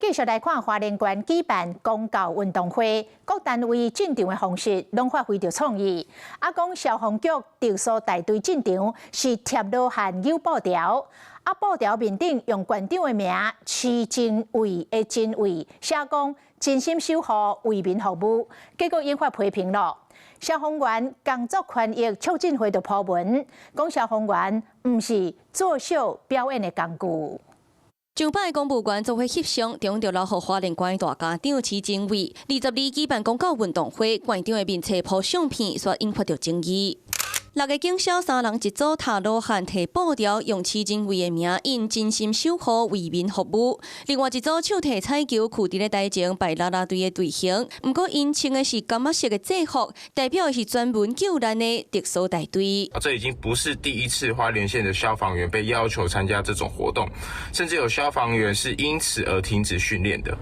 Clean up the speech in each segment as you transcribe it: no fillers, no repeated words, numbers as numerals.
繼續來看花蓮縣舉辦公教運動會，各單位進場的方式攏發揮著創意。啊，講消防局特殊大隊進場是貼羅漢扭布條，啊，布條面頂用縣長的名徐精衛的精衛，寫講真心守護為民服務，結果引發批評咯。消防員工作權益促進會就鋪文，講消防員毋是作秀表演的工具。上擺公務員做伙翕相，中就留予花蓮縣大家長徐精衛。22舉辦公教運動會，縣長的面冊鋪相片，煞引發著爭議。六个警消三人一組，踏羅漢提布條，用徐精衛的名印真心守護為民服務。另外一組手提彩球，囥佇咧台前排啦啦隊的隊形。毋過𪜶穿的是柑仔色的制服，代表的是專門救難的特殊大隊。這已經不是第一次花蓮縣的消防員被要求參加這種活動，甚至有消防員是因此而停止訓練的。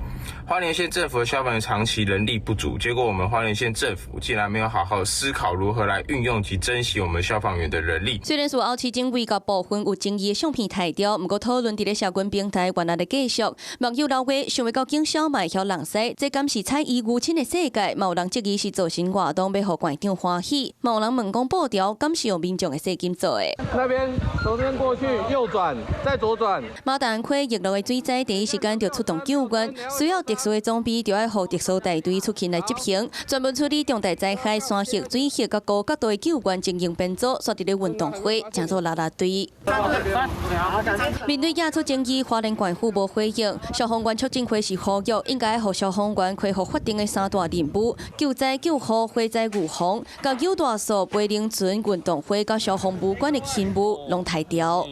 花蓮縣政府的消防員長期人力不足，結果我們花蓮縣政府竟然沒有好好思考如何來運用及珍惜我們消防員的人力。雖然事後徐精衛共部分有爭議的相片刣掉，毋過討論佇咧社群平台原來咧繼續。網友留話想袂到警消嘛會曉人師，這敢是彩衣娛親的世界？嘛有人質疑是造神活動，欲予縣長歡喜。嘛有人問講布條敢是用民眾的稅金做的？那邊從這邊過去，右轉，再左轉。馬大溪逆流的水災，第一時間就出動救援，需要特殊的裝備，就愛予特殊大隊出勤來執行，專門處理重大災害、山洪、水洪佮高角度的救援精英編組，煞佇咧運動會，成做啦啦隊。面對惹出爭議，花蓮縣府無回應。消防員促進會是呼籲，應該予消防員恢復法定的三大任務：救災、救護、火災預防。共救大數、飛龍船、運動會佮消防無關的勤務攏刣掉。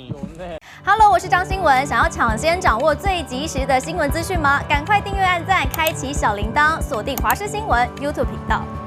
Hello，我是張新文，想要搶先掌握最及時的新聞資訊嗎？趕快訂閱、按讚、開啟小鈴鐺，鎖定華視新聞 YouTube 頻道。